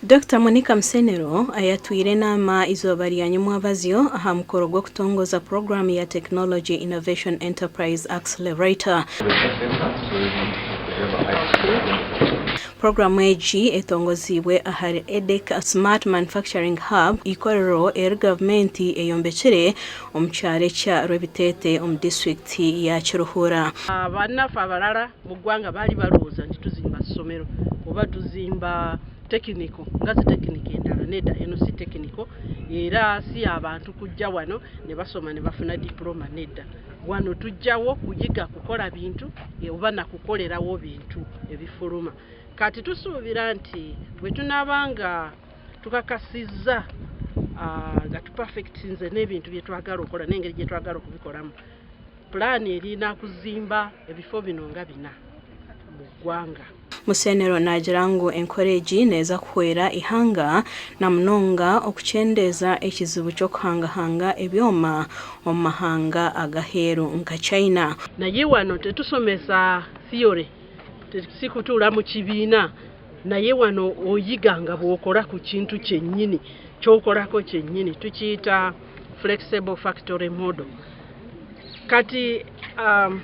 Dokita Monica Musenero ayatwire enaama eizooba rya nyomwabazyo aha mukoro gw'okutongoza puroguraamu ya Technology Innovation Enterprise Accelerator. Puroguraamu egi etongoziibwe ahari EDEC Smart Manufacturing Hub, eikorero eri gavumenti eyombekire omu kyaro ekya Rwebiteete omu disiturikiti ya Kiruhura. Bannaffe abalala mu ggwanga baali balowooza nti tuzimba ssomero oba tuzimba tekiniko nga zi tekiniko endala. Nedda, eno si tekiniko era si ya bantu kujja wano ne basoma ne bafuna dipulooma, nedda. Wano tujjawo kuyiga kukola bintu oba na kukolerawo bintu ebifuluma. Kati tusuubira nti bwe tunaaba nga tukakasizza nga tupafekitinze n'ebintu bye twagala okukola n'engeri gye twagala okubikolamu, pulaani erina kuzimba ebifo bino nga bina mu ggwanga. Musenero naagira ngu enkora egi neeza kuhwera eihanga na munonga okukyendeeza ekizibu ky'okuhangahanga ebyoma omu mahanga ag'aheeru nka China. Naye wano tetusomesa theory, si kutuula mu kibiina naye wano oyiga nga bw'okola ku kintu kyennyini ky'okolako kyennyini tukiyita flexible factory model. Kati um,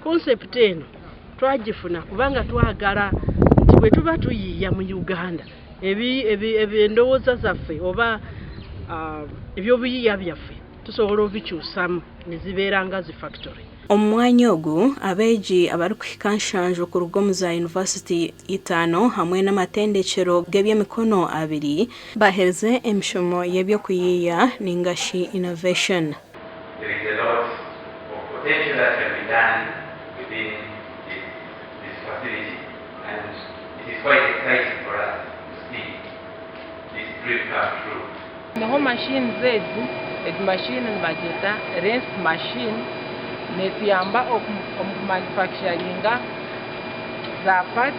concept eno twagifuna kubanga twagala nti bwe tuba tuyiiya mu Uganda endowooza zaffe oba ebyobuyiiya byaffe tusobola obikyusamu ne zibeera nga zi factory. Omu mwanya ogu, abeegi abarikuhika nshanju kuruga omu za yunivasiti itaano hamwe n'amatendekyero g'eby'emikono abiri baaherize emishomo y'eby'okuyiiya ninga shi innovation. There is a lot of potential that can be done within this, this facility and it is quite exciting for us to see this dream come true. Niho machines ezi, egi machine nibagyeta rinse machine netuyamba omu kumanufacturinga za parts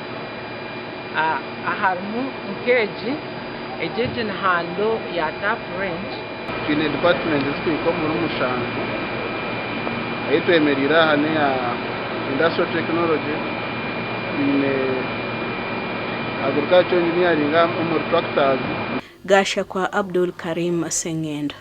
harimu nk'egi, egi egi ni handle ya tap wrench. Twine department ezikuhika omuri mushanju, ahi twemereire aha neya industrial technology, twine agricultural engineering omuri tractors. Gashakwa Abdul Karim Sengendo.